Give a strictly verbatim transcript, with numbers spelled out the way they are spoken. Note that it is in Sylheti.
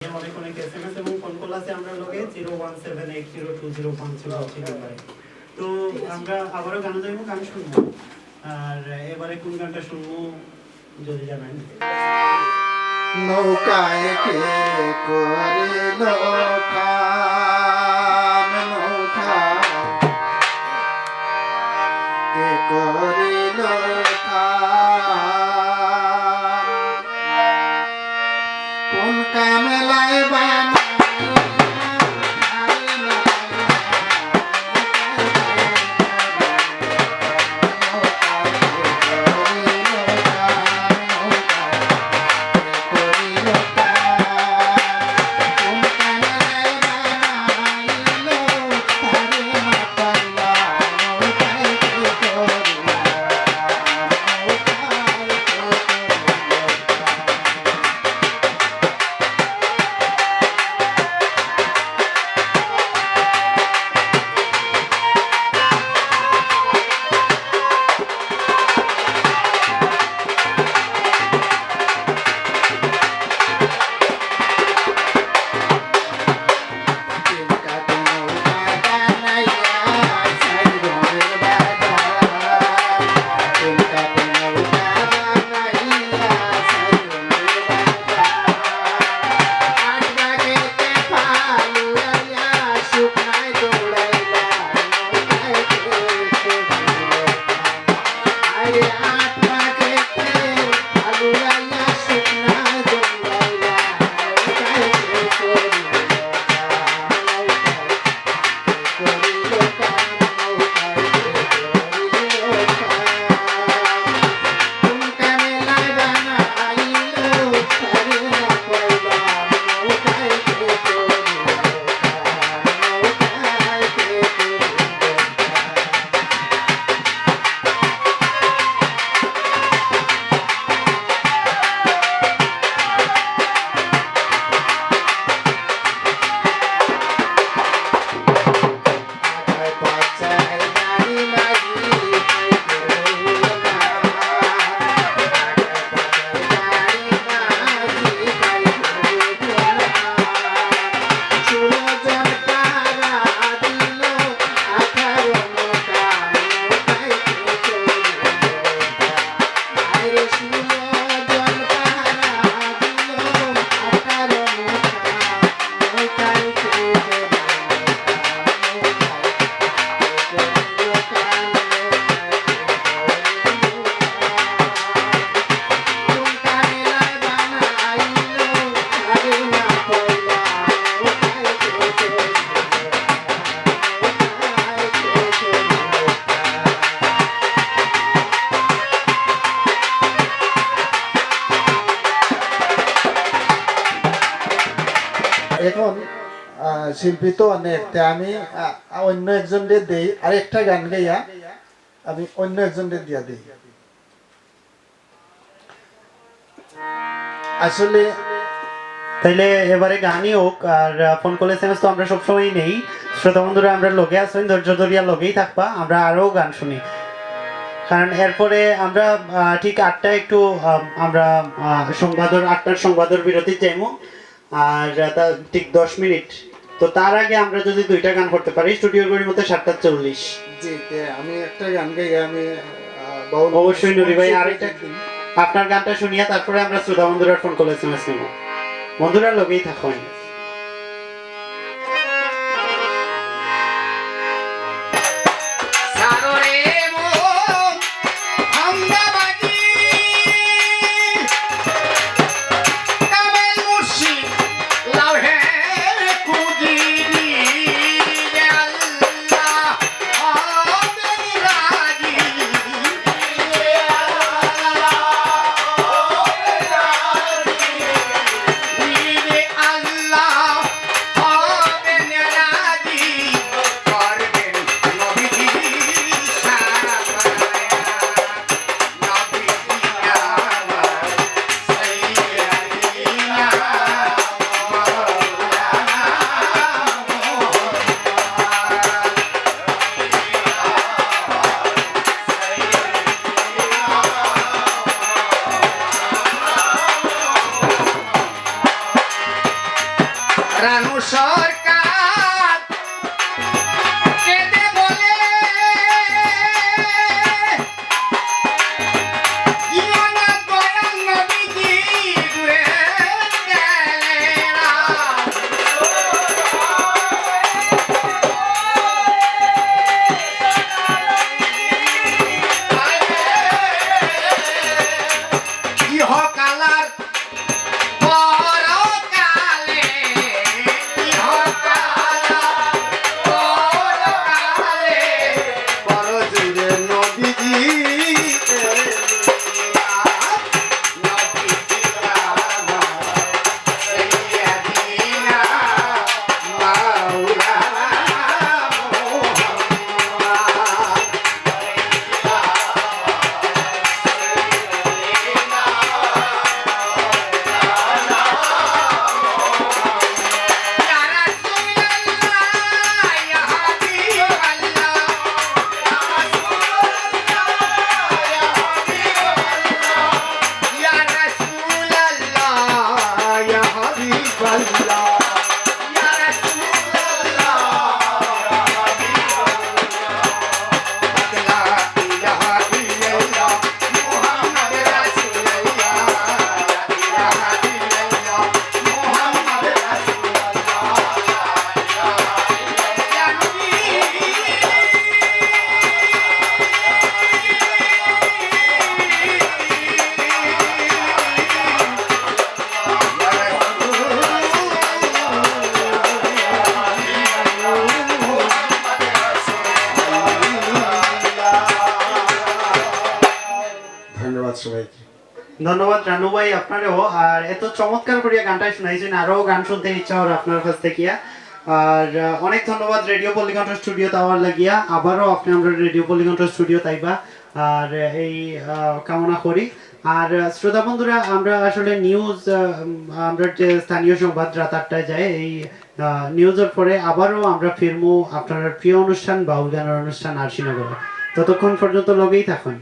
অনেক অনেক এসএমএস এবং ফোন কল আছে আমরার লগে, zero one seven eight zero two zero one three three নাম্বারে। তো আমরা আবারও গান যাইব, গান শুনবো। আর এবারে কোন গানটা শুনবো যদি জানান। নৌকায় কে করিল কান, নৌকা কে করিল কান, কোন কামেলায় বানা এখন, আহ, শিল্পী তো অনেক, তে আমি, আহ, অন্য একজনরে দেই, আর একটা গান গাইয়া আমি অন্য একজনরে দিয়া দেই। আসলে তাইলে এবারে গানই হোক, আর, আহ, ফোন কল এসএমএস তো আমরা সবসময়ই নেই। শ্রোতা বন্ধুরা, আমরা লগে আছেন, ধৈর্য ধরিয়া লগেই থাকবা, আমরা আরও গান শুনি। কারণ এরপরে আমরা, আহ, ঠিক আটটায় একটু, আহ, আমরা, আহ, সংবাদর, আটটার সংবাদর বিরতি যাইমু। আর, আহ, তা ঠিক দশ মিনিট। তো তার আগে আমরা যদি দুইটা গান করতে পারি, স্টুডিওর ঘড়ির মধ্যে সাতটা চল্লিশ। জি, তে আমি একটা গান গাই, আমি, আহ, বাউল অবশ্যই নুরি ভাই, আরেকটা আপনার গানটা শুনিয়া তারপরে আমরা শ্রোতা বন্ধুরার ফোন কল এসএমএস নিব। বন্ধুরা, লগেই থাকুন। রানু সরকার কেঁদে বলে, "ইমানা দয়াল নবীজি দূরে গেলেরা।" ইহকাল আর পরকালে, ইহকাল পরকালে, বড় জোরে নবীজি। ধন্যবাদ সবাইকে। ধন্যবাদ রানু ভাই আপনারেও। আর এত চমৎকার করিয়া গানটা শুনাইছেন, আরো গান শুনতে ইচ্ছা অর আপনার কাছ থাকিয়া। আর, আহ, অনেক ধন্যবাদ রেডিও পল্লীকণ্ঠ স্টুডিওত আওয়ার লাগিয়া। আবারও আপনে আমরার রেডিও পল্লীকণ্ঠ স্টুডিওত আইবা, আর এই, আহ, কামনা করি। আর, আহ, শ্রোতা বন্ধুরা, আমরা আসলে নিউজ, আহ, উম, আমরা যে স্থানীয় সংবাদ রাত আটটায় যায়, এই, আহ, নিউজর পরে আবারও আমরা ফিরমু আপনার প্রিয় অনুষ্ঠান বাউল গানের অনুষ্ঠান আরশিনগরে। ততক্ষণ পর্যন্ত লগেই থাকুন।